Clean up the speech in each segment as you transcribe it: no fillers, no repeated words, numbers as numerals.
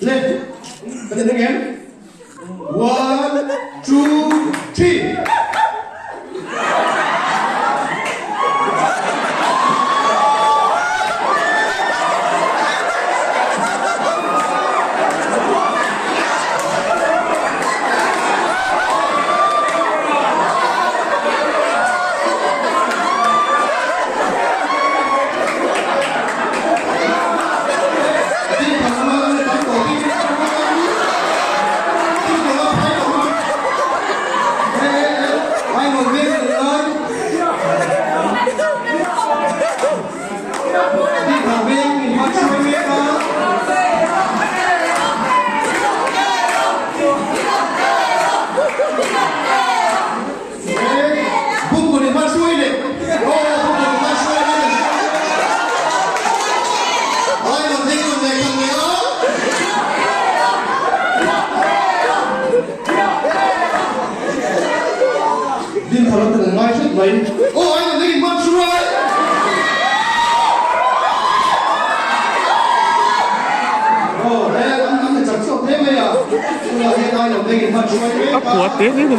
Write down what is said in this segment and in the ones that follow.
Le, kan in eng em? One, two, three. A pua te te te.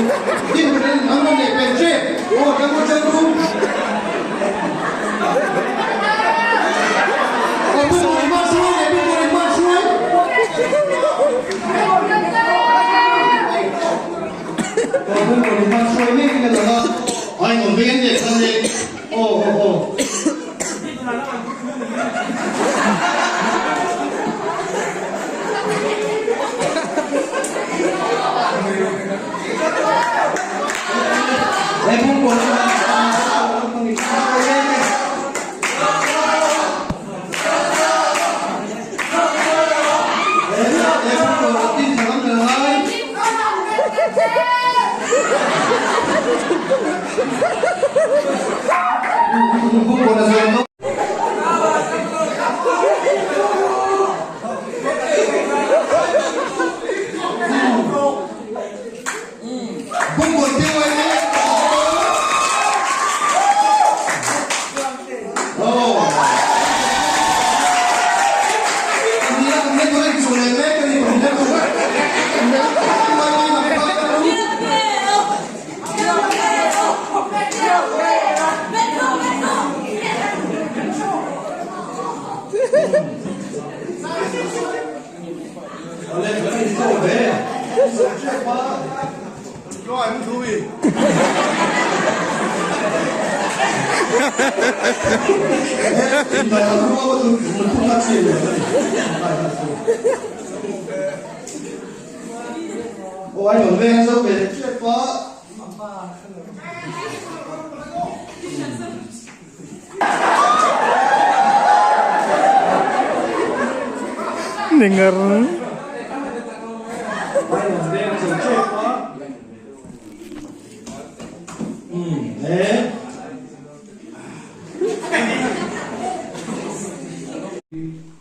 Ningar.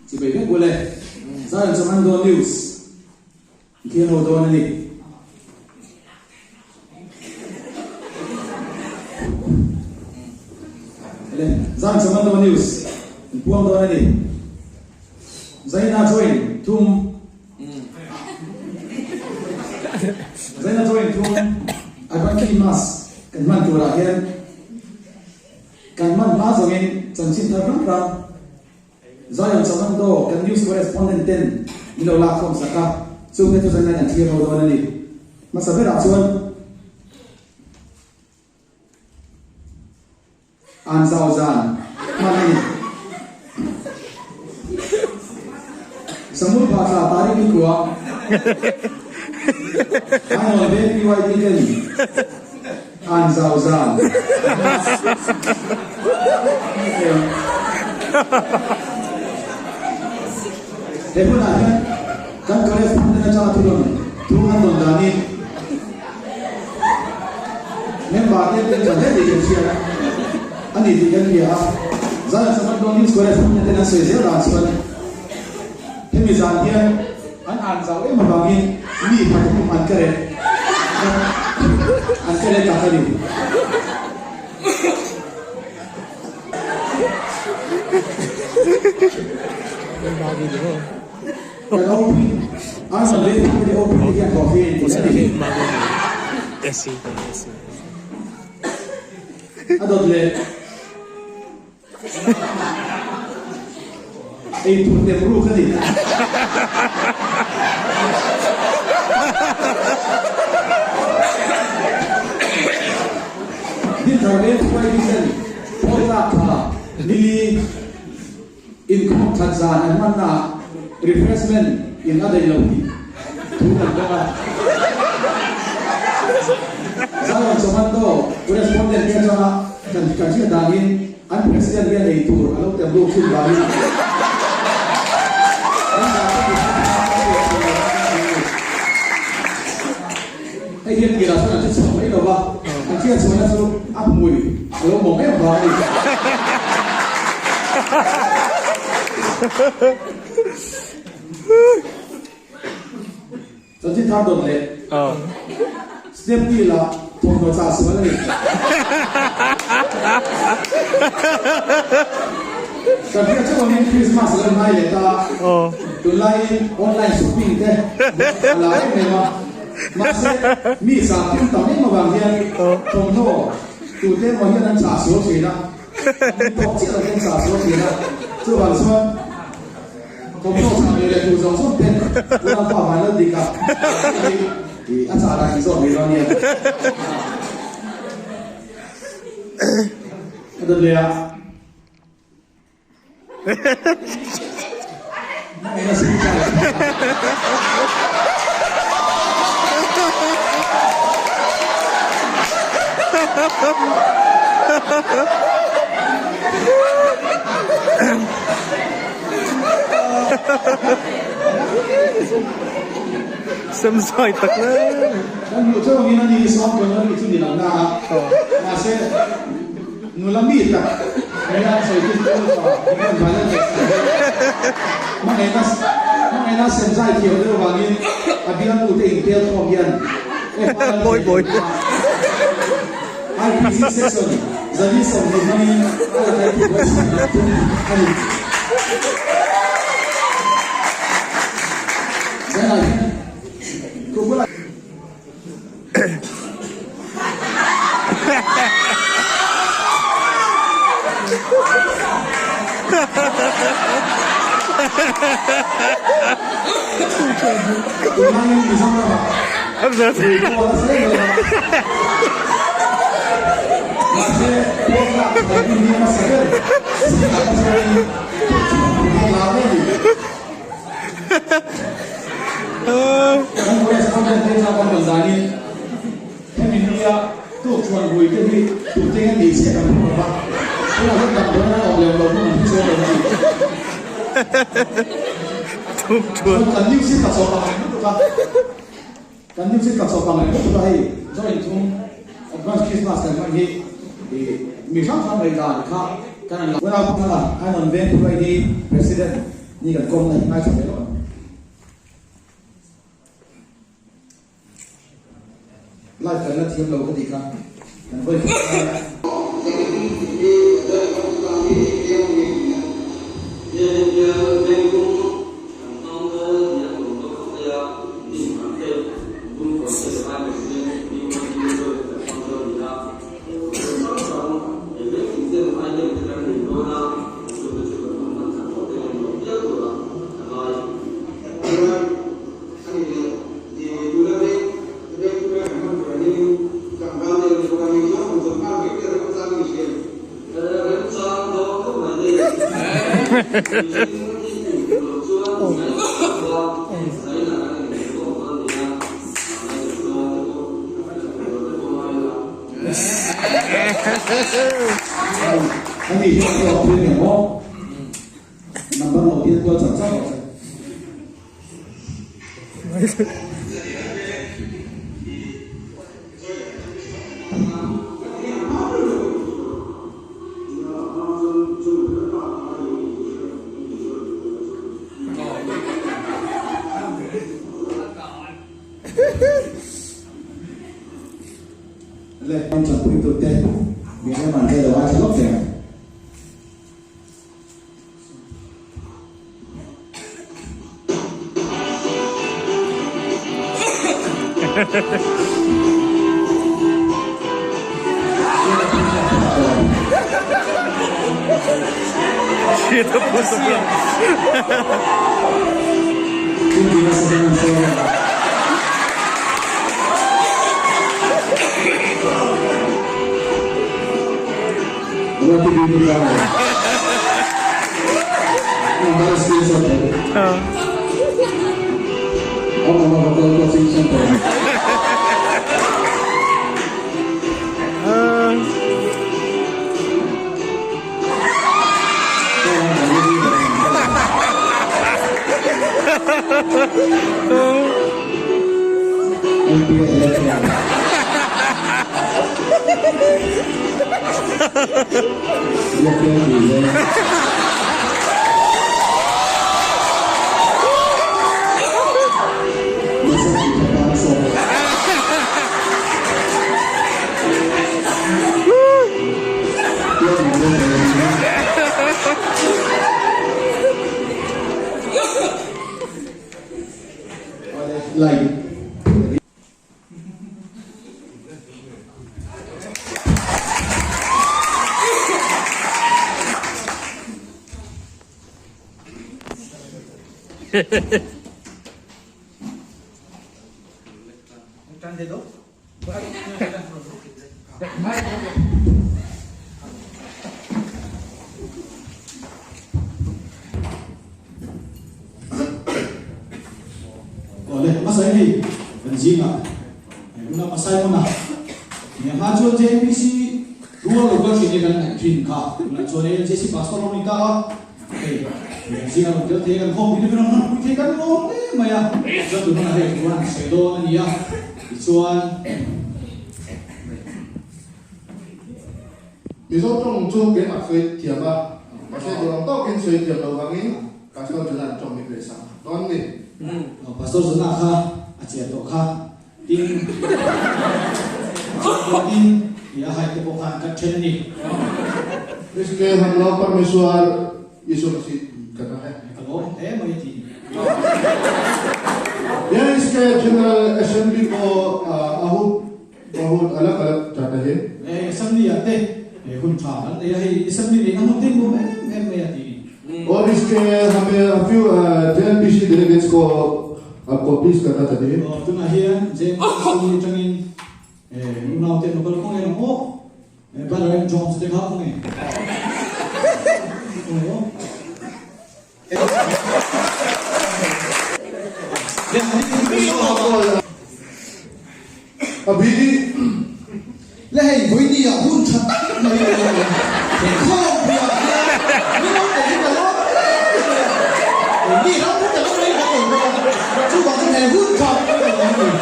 Chibai vek ule. Zion Commando News Thil ho dawn a ni. Ele, Zion Commando News in puang dawn a ni. Zaina join thum Zaina join thum Advent Mas kan hman turah hian kan hman hma zawngin chanchin thar hrang hrang Zion Commando kan news correspondent ten min lo lak khawm sak a, chungte chu zanin kan thlir ho dawn a ni. Hmasa berah chuan an zau zan hman a ni. Samul pha thla tarik ni kua Ainawn veng PYD ten An zau zan. He hmunah hian kan correspondent atanga thu rawn thu an rawn danin member te an tha hle tih kan hriat a ni tih kan hria a. Zan Samantha News correspondent ten an sawi zel dan chuan hemi zan hian An an zau em avangin mi pathum an ka reh an ka reh tak a ni. Kan OP, Arson Veng Company OP te hian coffee a inti a ni. A dawt leh ei tur tem ruk a ni. Dinthar Veng Khuai Vision Pawl tlak tha nili Inkhawm that zan an hmannaah refreshment in a daih lo tih thu kan dawng a. Zion Commando correspondent te atanga kan kan hriat danin an president hian ei tur a lo tem ruk thin vangin an zah te tih kha a hriat theih loh a ni. Hei hian tirah chuan an hre chhuak mai lo va, an hriat chhuahna chu a hmui a lo mawm em vang a ni. Chanchin thar dawt leh Snapdeal ah thawmhnaw chah sual a ni. Kan hriat chauh angin Christmas a lo hnai leh ta a, tunlaiin online shopping te a la em em a. Mahse, mi chah tum tam em avang hian thawmhnaw tute emaw hian an chah sual thin a, an tawk chiah lo hian chah sual thin a, chuvang chuan thawmhnaw chah ve leh tur zawng zawng ten unaupa van lo dik a, hi a chah dan inzawt mai dawn nia. A dawt leh a. Sem zai tak le. Kan hmuh theuh angin ani hi Sean Connery chu ni lo na a, mahse Nula mi tak nia sawi chu chu pa Ivan Valentin hmangaihna hmangaihna sem zai thiam deuh vangin a bialnu te intel khawm hian Mawi mawi. IPC section 120 hmangin a la kai thu buai siam dan tum a ni. Zainah hian khum bulah. Kan correspondent te chuan kan rawn danin hemi nia tukchuan hui te hi tute nge ni chiah kan hmu lo va, tunah hian damdawiin an awm lem lo hmun an hmu chuang lo a ni. Tukchuan. Kan news hi tla chawp ang reng lutuk a, kan news hi tla chawp ang reng lutuk a hei join chung advance Christmas kan hman hi mi hrang hrang ngaih dan kha kan an la. Unau Pangala, Ainawn Veng Phuai hi President ni kan kawmna hi ngaithla ve lo ang. Live kan la thiam lo ka tih kha kan vawi khat a. Ani hi a awm thei ngem maw? Number lo bial kual char char rawh se. Le kan chanpui tute mihring an hle lo a tha lawk thei ang. Awle, hmasa in hei kan zingah unaupa Simon-a nia hma chuan JPC rual lo kal thin hi kan ngaih thin kha. Tunah chuan hei JC Pastor lo ni ta a, hei kan zingah rawn tel thei a, kan khawm pui te pawh rawn pui thei kan lawm hle mai a. Chuan tunah hei thu an sawi dawn a ni a, tichuan. Mizo tawng chu keimah sawi thiam a, mahse duh ang tawkin sawi thiam lo vangin Pastor Jonah an tawng min leh sak dawn ni. Pastor Jonah kha a chiah tawh kha tin a chiah tawh tin ti a haite pawh khan ka then ni. Iske han lo Parmeshwar Yishu Masih ka na he. Ka lawm hle mai ti. Ye iske General Assembly ko ahu Bahut alak alak that a hi. Hei assembly ah te hun tha kan nei a, hei assembly neihna hmun te nuam em em mai a ti. Aw iske hame a few JNPC delegates ko aapko please karna cha hi. Aw tunah hian JNPC atangin unau te an lo kal khawng em ang aw. Brother M Jones te kha khaw nge? Khaw nge aw? Le hei vawiini ah hun tha tak mai a lo awm. He khawmpuiah hian mi naute hi ka lawm hle mai a. Mi ram hun ka lo rei kan awm bawk a, chuvang chuan he hun tha hi ka lawm a ni.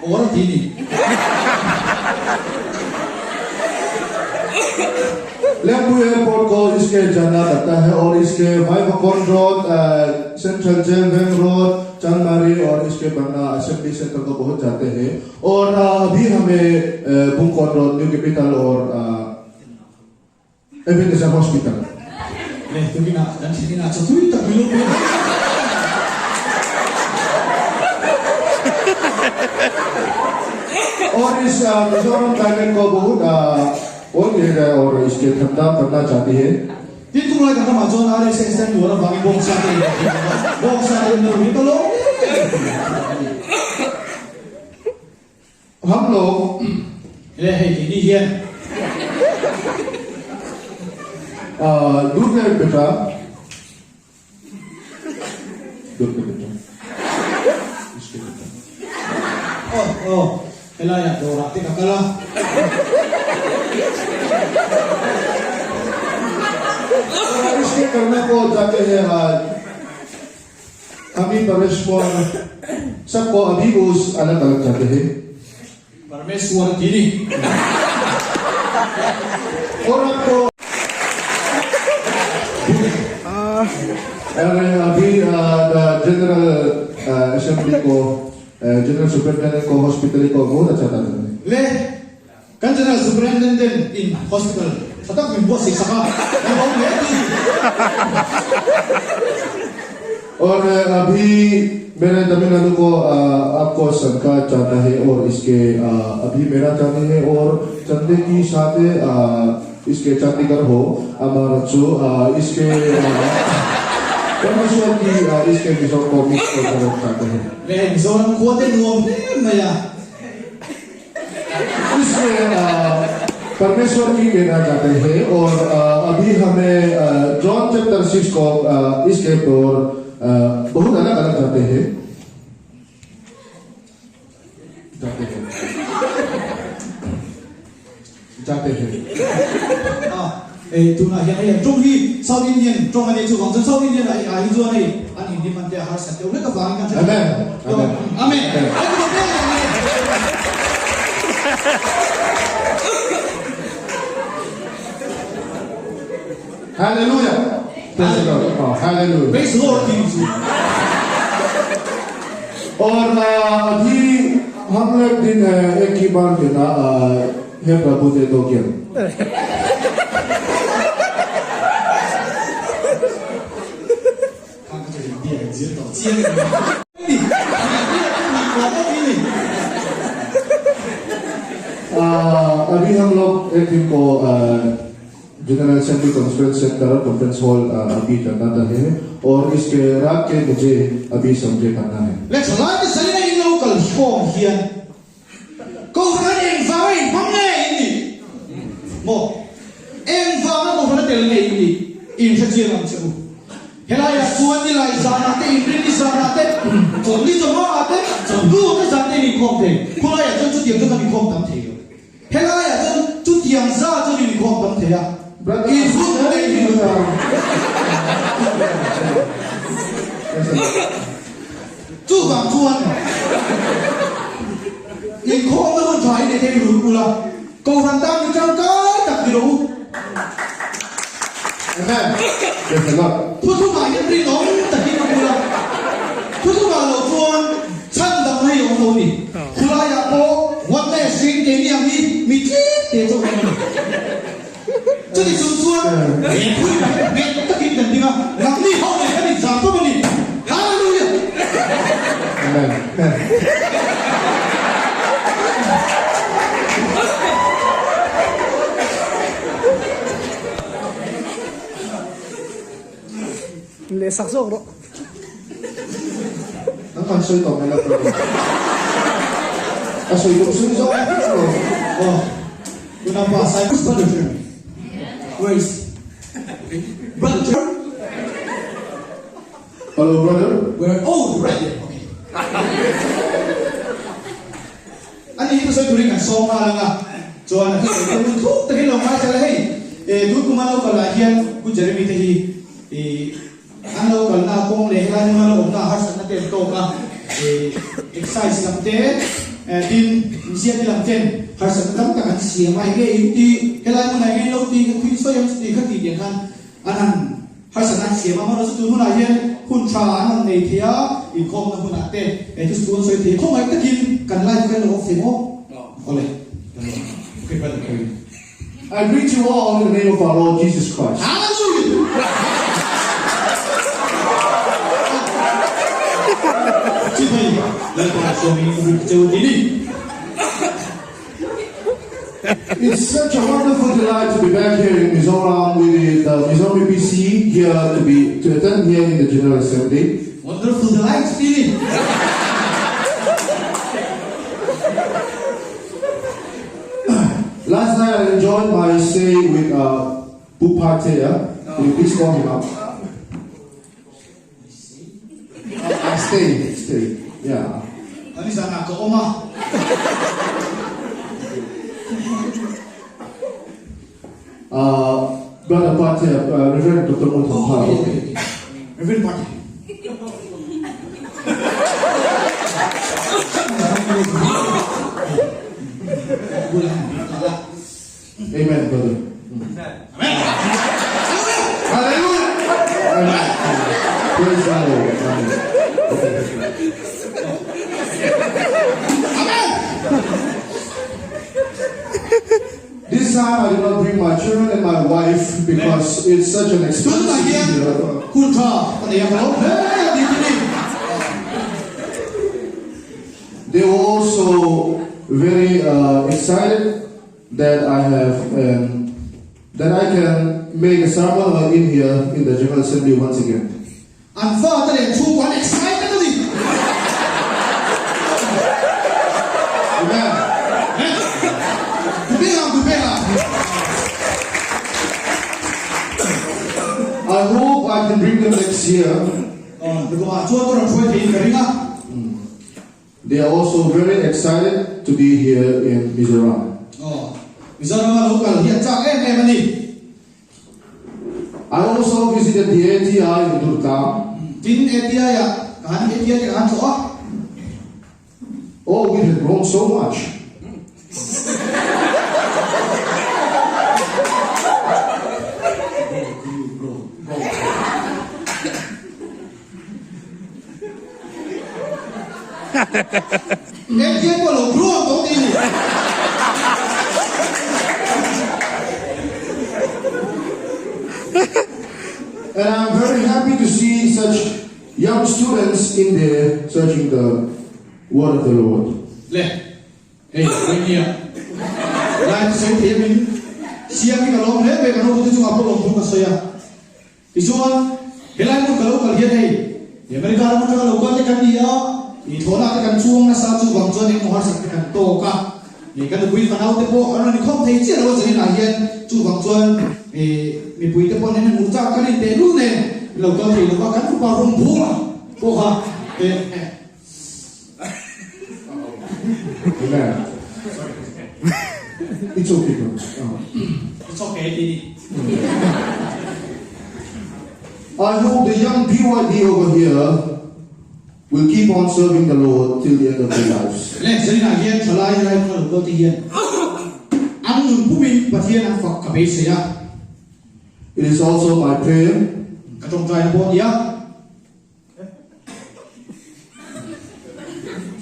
Awl ti ni. Lengpui Airport ko iske jana karta hai aur iske Vaivakawn Road, Central Jail Veng Road, Chanmari aur iske Bangla Assembly Centre ko bahut jate hai aur abhi hame Bungkawn Road, New Capital aur Ebenezer Hospital. Le tukinah kan thlen inah chaw tui tak min lo pe a. Aur is Mizoram climate ko bahut aur aur iske thanda karna chahti hai. Tin tunglai kan ramah chuan RSS te an tuar avangin bawngsa te in a thim a, bawngsa te in a rumin ka lawm hle a ni. Ham lo. Le hei keini hian. Dut le beta. Dut le beta. Iske beta. Aw aw helaiah dawrah te ka kal a. Iske karna ko jate he Ami Parmeshwar sabko abhi us alag alag jate hai. Parmeshwar ti ni. Aur aapko Arey abhi General Assembly ko General Superintendent ko Hospital ko bahut acha tha. Le kan General Superintendent in Hospital. Tha tak min buatsaih sak a, ka lo hle tih ni. और अभी मेरे तमिलनाडु को आपको सरकार चाहता है और इसके अभी मेरा चाहते हैं और चंदे की साथ इसके चंडीगढ़ हो हमारा जो इसके परमेश्वर की इसके मिशन को मिस को चाहते हैं। Le Mizoram khua te nuam hle mai a. इसमें परमेश्वर की कहना चाहते हैं और अभी हमें जॉन चैप्टर 6 को इसके पर बहुत अलग अलग जाते हैं जाते हैं जाते हैं। A ei tunah hian hei an tawng hi South Indian tawng a nih chuvang chuan South Indian ah hi chuan hei an Hindi hman te a harsat deuh hlek avangin kan hre Amen. Amen. Amen. Hallelujah. Praise the Lord. Oh, hallelujah. Praise the Lord tih chu. और अभी हम लोग दिन एक ही बार देना हे प्रभु दे दो ज्ञान। Kha ka chu Hindi ah kan zir tawh chiang em ni. अभी हम लोग एक दिन को General Assembly conference centre conference hall अभी करना है और इसके रात के मुझे अभी समझे करना है। Le thalai te salina in lo kal khawm hian Kohhran eng vanga inhmang nge in nih maw? Eng vanga Kohhran a tel nge in nih? In hre chiang ang che u. Helaiah chuan nilai zanah te, inrinni zanah te, chawlhni chawhma te, chawhnu te zan te in inkhawm thei. Khulaiah chuan chutiang chu kan inkhawm tam thei lo. Helaiah chuan chutiang za chuan in inkhawm tam thei a. In hun nei hi Chuvang chuan inkhawmna hun tha hi nei thei rul ula, Kohhran tan mi tangkai tak ni rawh u. Amen. Praise the Lord. Thuthungah hian rinawm takin awm ula, thuthungah lo chuan chhan dang hei awm lo ni. Khulaiah pawh oneness in keini ang hi mi tlem te chu awm a ni. Chuti chung chuan he phui nghet takin kan ding a, nangni ho nen kan inzam tawp a ni. Hallelujah! Amen. Leh sak zawk rawh. Nang kan sawi tawh mai lo brother. Ka sawi duh sawi zawk lo. Aw. Unaupa Sai Brother Jeremy. Where is Brother Jeremy? Hello brother. Where oh right there. Okay. Ani hi sawi turin kan sawm nghal anga chuan a thusawi te hun thuk takin lo ngaithla la hei e tun kuma lo kal ah hian Pu Jeremy te hi i an lo kalna kawng leh helai hmun a lo awmna harsatna te an tawk a e excise lam te tin inziak te lam ten harsatna tam tak an siam a enge in ti helai hmun ah enge in lo ti ka thui sawi ang chuti kha ti tiang khan an han Harsatna an siam a, hmanraw chu tun hunah hian hun tha an han nei thei a, inkhawmna hunah te he chu chu an sawi thei a, khawngaih takin kan live kan lo off thei maw? Awle, kan lo okay brother carry on. I greet you all in the name of our Lord Jesus Christ. Hallelujah! Chibai, Lalpa sawmin ka rik cheu ti ni. It's such a wonderful delight to be back here in Mizoram with the Mizoram UPC here to be to attend here in the General Assembly. Wonderful delight feeling. Last night I enjoyed my stay with Bupatea. Will you please call him up? I stay, stay. Yeah. Ani zan ah ka awm a. Uh, Brother Patea, Reverend Doctor Mohan Oh, okay, okay, okay. Reverend Patea. Amen, brother. Amen. Hallelujah. Amen. Praise the Lord. Amen. Okay. Amen. This time I did not bring my children and my wife because it's such an expensive Tunah hian year. hun tha ka nei a, ka lo hle a tih chu ni. They were also very uh, excited that I have um, that I can make a sermon in here in the General Assembly once again. An fate leh chhungkua an excited a ni. Amen. Dubenga Dubenga. I hope I can bring them next year. Dubenga chuan ka rawn hruai theiin ka ring a. They are also very excited to be here in Mizoram. Mizoram a lo kal hi an chak em em a ni. I also visited the ATI in Durtlang. Tin, ATI ah ka han ATI te ka han tlawh a. Oh, we have grown so much. ATI pawh lo grown tawh tih a ni. And I'm very happy to see such young students in there searching the word of the Lord. Le, hei, Wayne-a lai chu sawi thei a min siam hi ka lawm hle mai, kan hotute chungah pawh lawmthu ka sawi a. Tichuan, helai hmun ka lo kal hian hei, America ram atanga lo kal te kan ni a, i thlawhna te kan chuang nasa, chuvang chuan engmaw harsat te kan tawk a, i ka nupui fanau te pawh an rawn inkhawm thei chiah lo a zaninah hian, chuvang chuan i mipui te pawh nen hmuh chak kan inteh lul nen an lo kal thei lo va, kan fapa rum phung pawh kha te. Amen. It's okay, bro. It's okay, Didi. I hope the young BYD over here will keep on serving the Lord till the end of their lives. Le zaninah hian thalai helai hmuna lo kal te hian an nun pumin Pathian an fak ka beisei a. It is also my prayer. Ka tawngtaina pawh a ni a.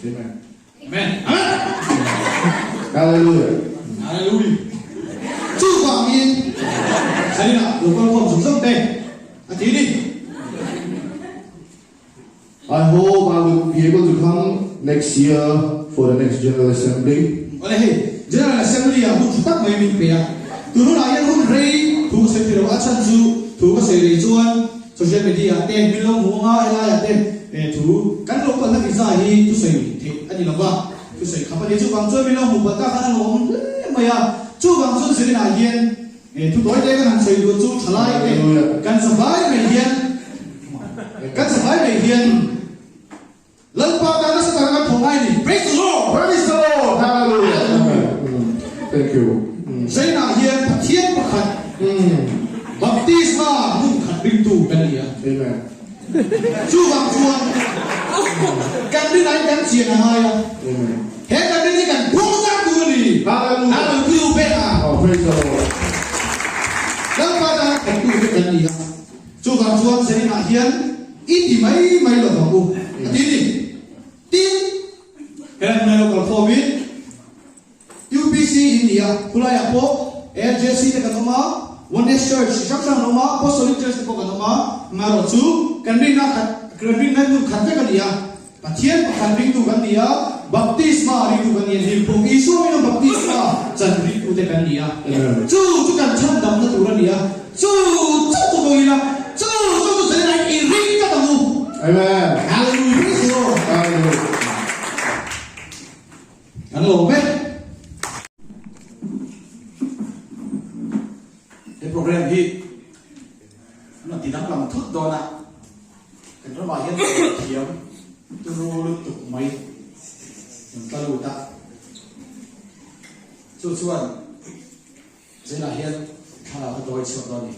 Amen. Amen. Amen. Hallelujah. Hallelujah. Chu vangin zaninah lo kal khawm zawng zawng te a ti ni. I hope I will be able to come next year for the next General Assembly. Awle hei, General Assembly ah hun tha tak mai min pe a. Tun hunah hian hun rei thu ka sawi thei lo a, a chhan chu thu ka sawi rei chuan social media ah te min lo hmu anga helai ah te thu kan lo kalna visa hi thusawi theih a ni lo va, thusawi khap a ni. Chuvang chuan min lo hmu palh tak khan a lo awm hle mai a. Chuvang chuan Serena hian thu tawi te kan han sawi duh chu thalai te kan zavai mai hian kan zavai mai hian Lalpa tan nasa taka kan thawh ngai a ni. Praise the Lord! Praise the Lord! Hallelujah! Thank you. Zainah hian Pathian pakhat baptisma hmun khat ringtu kan ni a. Amen. Chuvang chuan kan rinai kan chian a ngai a. Amen. He kan rin hi kan phung zar tur a ni. Hallelujah! Hallelujah! Pek a. Oh, praise the Lord. Lalpa tana thawktu te kan ni a. Chuvang chuan zainah hian i ti mai mai lo vang u a ti ni. Tin, helai hmunah lo kal khawmin UPC in ni a, khulaiah pawh ALJC te kan awm a, Oneness Church chi hrang hrang an awm a, Apostolic Church te pawh kan awm a, amaherawh chu kan rinna khat, kan rinna hmun khat vek a ni a, Pathian pakhat ringtu kan ni a, baptisma ringtu kan ni a, hlimphung Isua min awm baptisma chan ringtu te kan ni a, chu chu kan chhandamna tur a ni a, chu chu chu pawh ila, chu chu chu zalen a i ring tlat ang u. Amen. Hallelujah. Praise the Lord. Hallelujah. Kan lawm e. He program hi an rawn ti danglam thut dawn a, kan ramah hian thiam turu lutuk mai an tla lut a, chu chuan Zelah hian thlalak a dawi chhuak dawn a ni.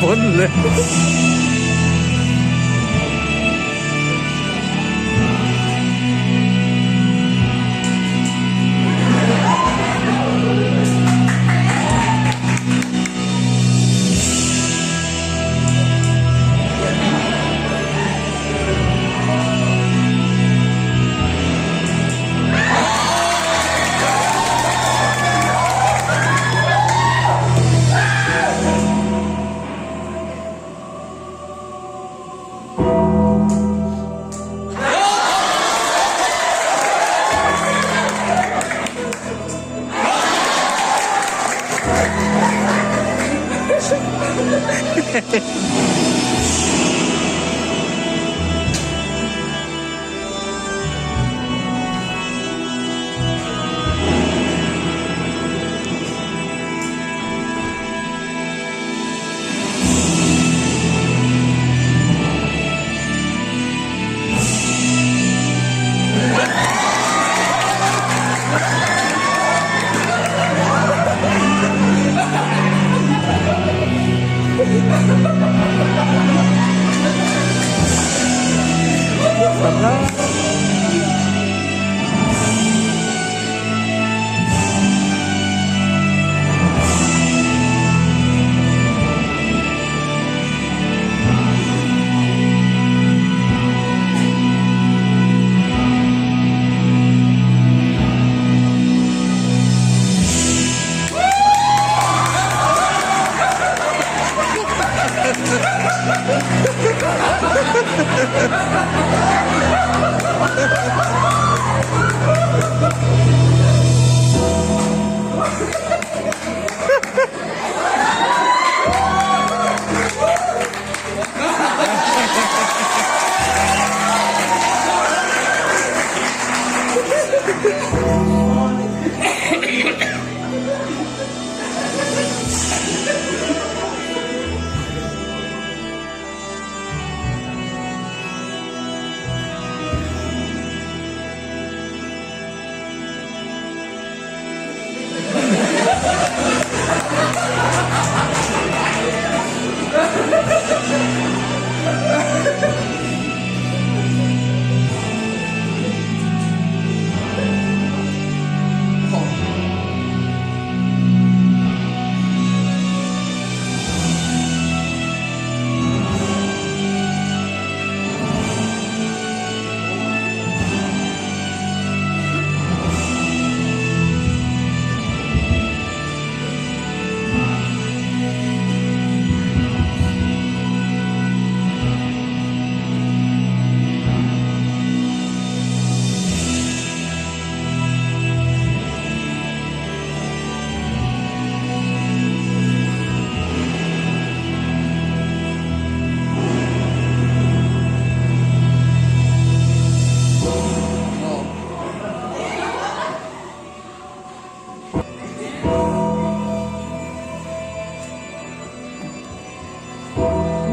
Bon le.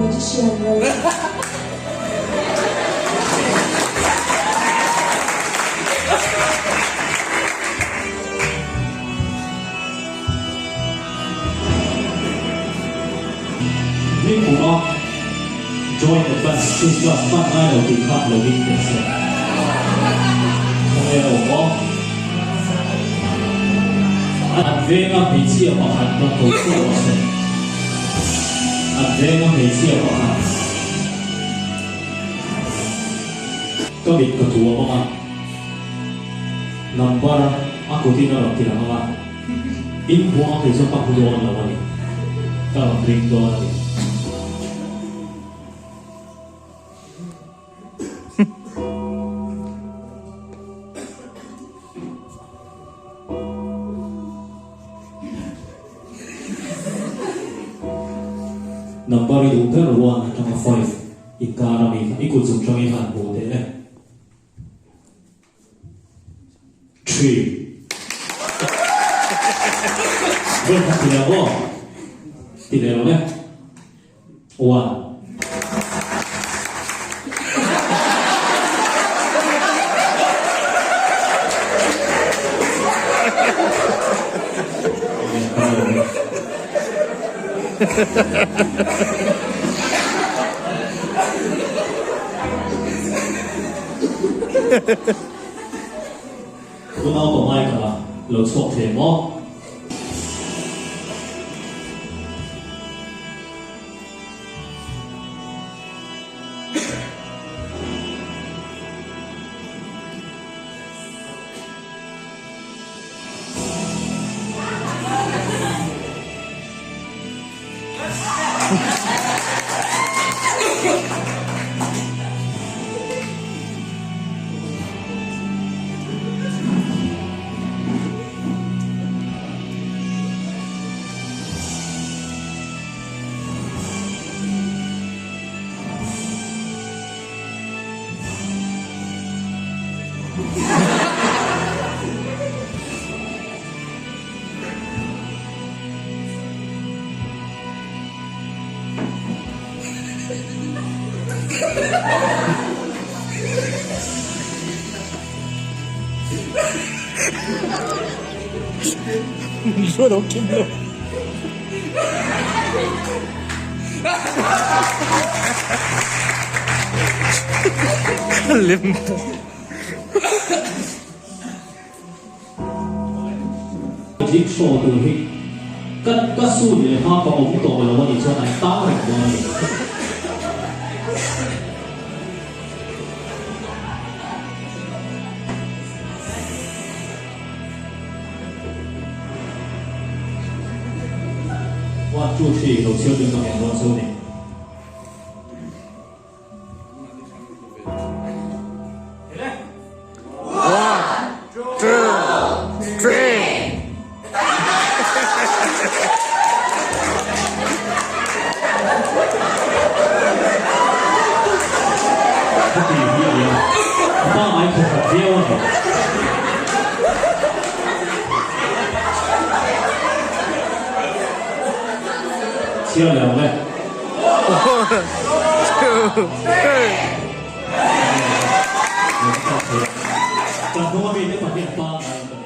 Magician Ral. Ni kuma Joint Advance Christmas hman ngai lo tih kha lo ding teh se. Khawnge a awm aw? An venga hmeichhia pakhat rawn ko chhuak rawh se. An venga hmeichhia pakhat. Ka mit ka tuam ang a, number a kutin a rawn ti lang ang a. In buang a kei chuan ka hmu dawn lo a ni. Ka rawn ring dawn a ni. Number i duh ber 1 atanga 5 inkar ami kha i kut zung tangin han hmu teh e. Three. Vawi khat ti leh maw? Ti leh lo le. One. Unau pa Michael-a lo chhuak thei maw? Jigsaw tur hi ka ka sun leh hma ka awm tawh lo a nih chuan an tang reng dawn a ni. One, two, three, lo chhiar ding ka ngen dawn chu a ni. Heti hi a nia, a pangngai khaw khat viau a ni. Chhiar leh ang le. Kan hnunga mite pahnih an pangngai.